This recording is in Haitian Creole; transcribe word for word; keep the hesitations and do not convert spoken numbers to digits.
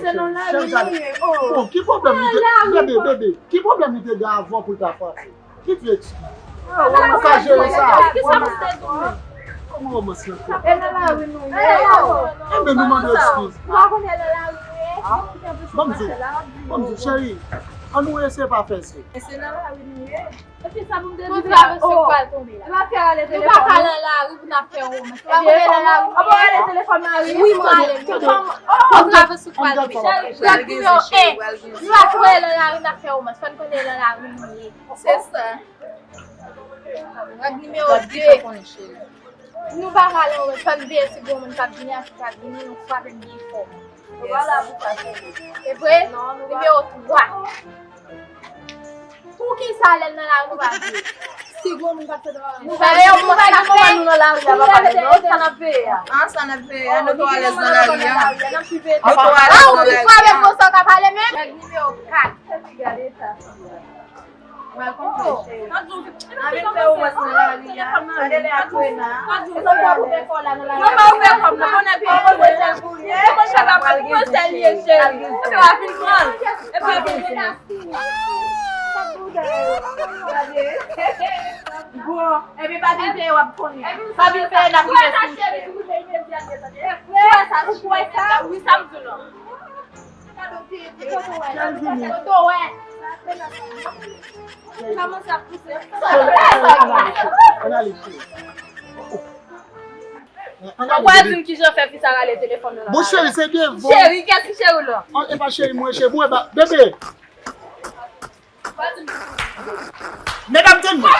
Se nan lari nou ye. Oh. Bon, ki pwoblèm li te, bebe, bebe, ki pwoblèm li te gen avè w pou l ta frape? Ki ti eskiz? Ou ka jere sa. Kisa pou se di w menm? Kòman romans lan fèt? E nan lari nou ye. Enben, nou mande eskiz. Ou pa konnen nan lari nou ye? Ban m di w, ban m di w, cheri, ann nou eseye pa fè sa. E se nan lari nou ye. Epi sa pou m te di, travèse ou pral tonbe la. Nou pa ka al nan lari pou n ap fè romans. Ou pa konnen nan lari nou ye? Wi, mwen ale. Tande, tande. Travèse ou pral tonbe. Règ nimewo en. Nou pa konnen nan lari n ap fè romans. Fò n konnen nan lari nou ye. Se sa. Règ nimewo de. Nou pa ka ale, fò n veye si gen moun k ap vini, a ki k ap vini, nou frape l byen fò. Nou pa la pou sa, cheri. Se vre? Nimewo twa. Poukisa lè n nan lari nou pa veye? Si gen moun k ap fè travay. Nou pa veye, nou pa veye. Nou nan lari a, papa, nou sa n ap veye a? Ah, sa n ap veye a, nou twò alèz nan lari a. Nou twò alèz nan lari a. Ah, ou frape konsa w ka pale menm? Nèg nimewo kat. Gade sa. Ann fè romans nan lari a. Gade lè a Kwena. Esanm w ap ouvè kò w la nan lari a. Mwen pa ouvè kò m nan, mwen nan peyi mwen. Se konsa l ap pran sèl ye, cheri. Epi w ap vin pran l. Epi w ap vin pran l. Bon, epi pa vin peye w ap konnen. Pa vin peye n ap rive sou ou, cheri. Ou kwè sa? Ou kwè sa? Wi, sa m di w lan. Ou pral di m kijan fè fi sa rale telefòn nan la. Bon, cheri, se devan. Cheri, kiyès ki cheri w lan? An, e pa cheri mwen, cheri mwen, ba, bebe. Medam, tann mwen.